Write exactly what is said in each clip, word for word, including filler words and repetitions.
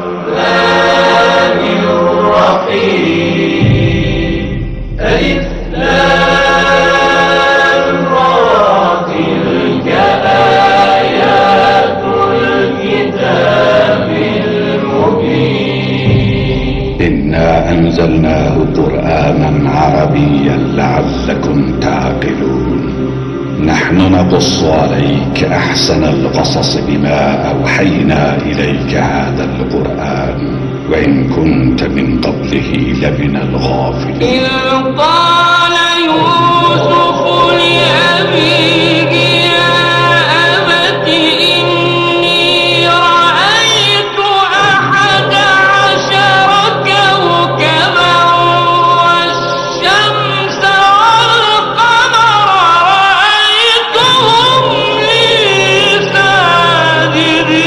الرحمن الرحيم. ألف لام را. تلك آيات الكتاب المبين. إنا أنزلناه قرآنا عربيا لعلكم تعقلون. نحن نقص عليك أحسن القصص بما أوحينا إليك هذا القرآن وإن كنت من قبله لمن الغافلين. إذ قال يوسف لأبيه يا أبت إني رأيت أحد عشر كوكبا والشمس والقمر رأيتهم لي ساجدين.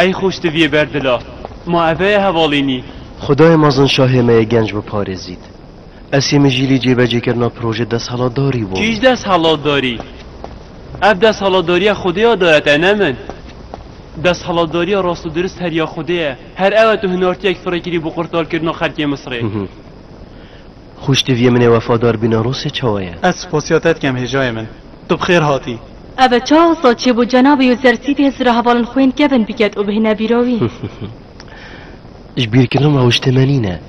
Ey xweştiviyê berdila, ma eve ye hevalînî? Xwedayê mezin şahê me yê genc biparêzît. Esê min jî lî cêbecêkirina proje desthilatdarî bû. Kî ji desthilatdarî? Ev desthilatdariya Xwedê ya dayet e, ne min. Desthilatdariya rast û dirist her ya Xwedê ye. Her ew e tu hinartiyek firê kirî bo qurtalkirina xelkê Misrê. Xweştiviyê min ê wefadar bîna rosê çawa ye? Ez spasiya te dikem hêjayê min. Tu bi xêr hatî. Ev e çawa saçê bo cenabê Yozersîdê hizira hevalên xwe yên kevin biket û bihêne bîra wî? Ji bîrkirin rewiştê me nîne.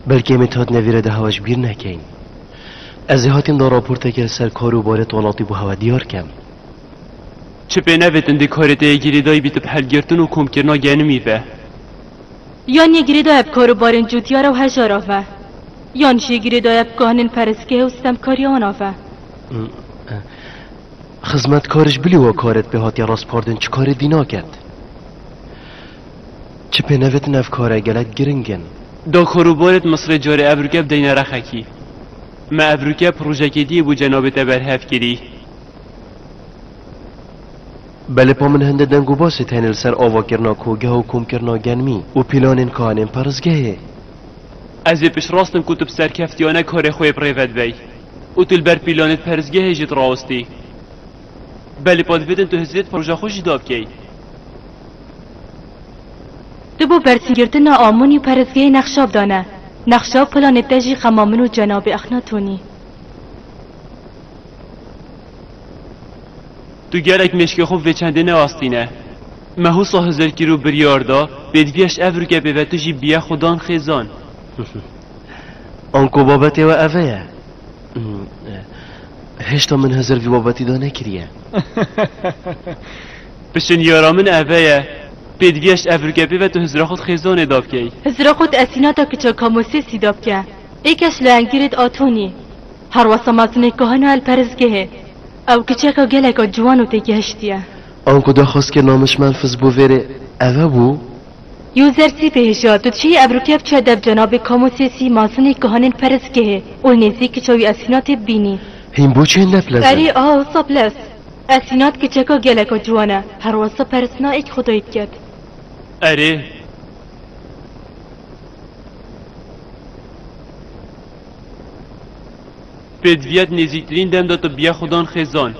Belkî em ê di hatine vî re de hewe ji bîr nekeyn. Ez ê hatîm da raporteke li ser kar û barê welatî bo hewe diyar kem. Çi pê nevêtin di karê te yê girêdayî bî tu bi helgirtin û komkirina genimî ve? Yan yê girêdaye bi kar û barên cotiyara û hejara ve, yan jî yê girêdaye bi kahinên perestgehê û stemkariya wana ve. Xizmetkar ji bilî wa karê di pê hatiye raspardin çi karê dî naket? Çi pê nevêtin ev kare gelek giring in. Da kar û barê di Misrê carê evrûke bideyne rexekî. Me evrûke projekê dî yê bo cenabê te berhev kirî. Belê pa min hinde deng û basê tenê li ser avakirina kogeh û komkirina genmî û pîlanên kahanên peristgehê. Ez ê piştrast im ku tu bi serkeftiyane karê xwe yê bi rê ve dibey. û tu li ber pîlanê di perestgehê jî dirawistî. Belê pa divêtin tu hizrê di proja xwe jî dabikey. Tu bo bersîngirtina Amonî û perestgehê nexşa bidane. Nexşa û planê te jî xema min û cenabê Exnatonî. Tu gelek mêşkê xwe vê çendê newastîne. Me husa hizir kir û biryar da, pêdiviya ji ev rûkepê ve tu jî biye xwe dan xêzan. Anko babetê we eve ye. Hmm, e, hêşta min hizir vî babetî de nekiriye. Pişinyara min eve ye. Pêdiviya ji ev rûkepê ve tu hizra xwe di xêzanê dabikey. Hizra xwe di esînata kiça Kamosêsî dabike. Êk e ji lengirê di Atonî. Herwesa mezinê kahina el perestgehê. Ew kiçeka geleka ciwan û têgihiştî ye. Anko daxwazkirina min ji Memfis bo vêrê eve bû. Yûzersî pêhêja, tu dişî ev rûke biçe dev cenabê Kamosêsî, mezinê kahinên perestgehê û li nêzîk kiça wî esînatê bibînî. Hîn bo çênde pilez e? Erê, aha, wisa pilez. Esînat kiçeka geleka ciwan e. Herwesa peristina êk Xwedayî diket. Erê. Pêdiviya di nêzîktirîn dem de tu biye xwe dan xêzan.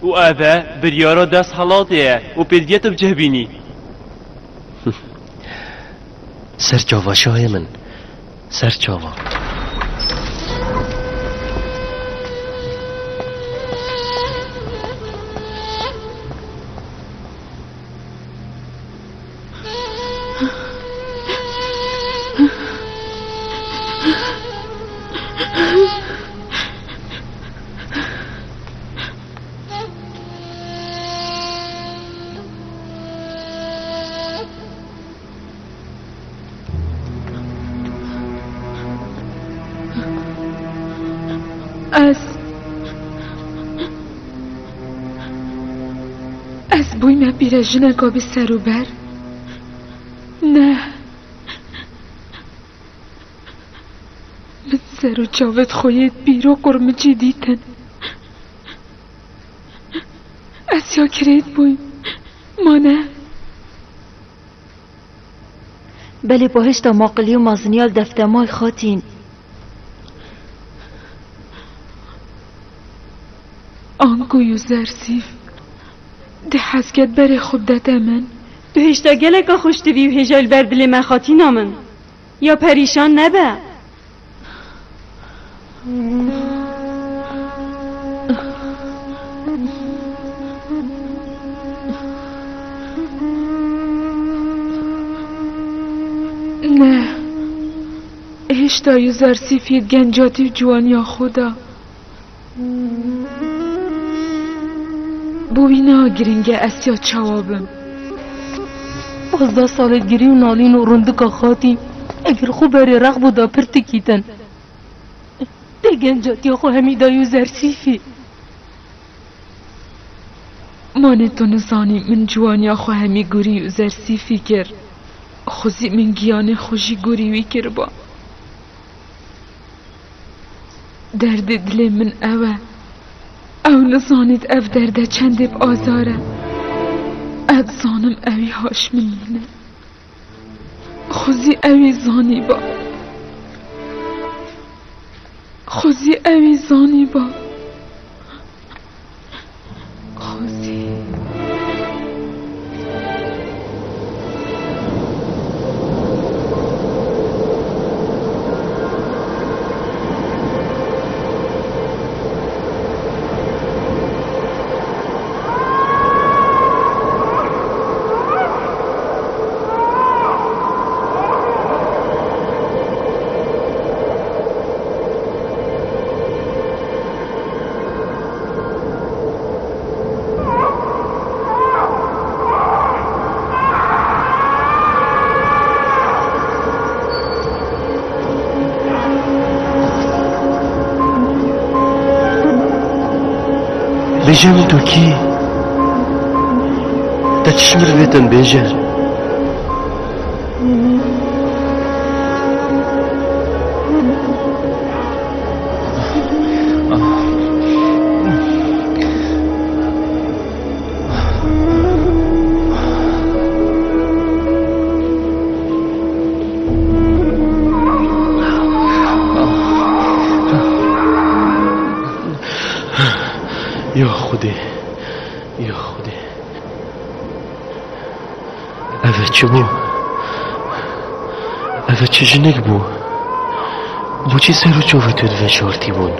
Û ev e biryara desthilatê ye û pêdiviya tu bi cih bînî. Ser çava şahê min. Ser çava. Ez, ez bûyme pîrejineka bi ser û ber. Ne. Min ser û çavêt xwe yê pîr û qurmicî dîtin. Ez ya kirêt bûyim. Ma ne? Belê pa hêşta maqilî û meziniya li deftemay xatîn. Anku Yûzersîf di hezket berê xwe bidete min. Tu hêşta geleka xweş dibî û hêja li ber dilê me xatîna min. Ya perîşan nebe. Ne. Hêşta Yûzersîf yê di gencatî û ciwaniya xwe de. Bo wî niha giring e ez ya çawa bim. Pazdeh salê di girî û nalîn û rindika xatî, eger xwe berê rex bo da pir tikîtin. Tê gencatiya xwe hemî da Yûzersîfî. Mane tu nizanî min ciwaniya xwe hemî gurî Yûzersîfî kir. Xwezî min giyanê xwe jî gurî wî kiriba. Derdê dilê min ew e. Ew nizanît ev derde çendê bi azar e. Ez dizanim ewî haş min mîne. Xwezî ewî zanîba. Xwezî ewî zanîba. Xwezî. Bêje min tu kî? Te çi ji min re vêtin bêje? Ya Xwedê, ya Xwedê. Ev çi bû? Ev çi jinik bû? Boçî ser û çavê tu di veşartî bûn?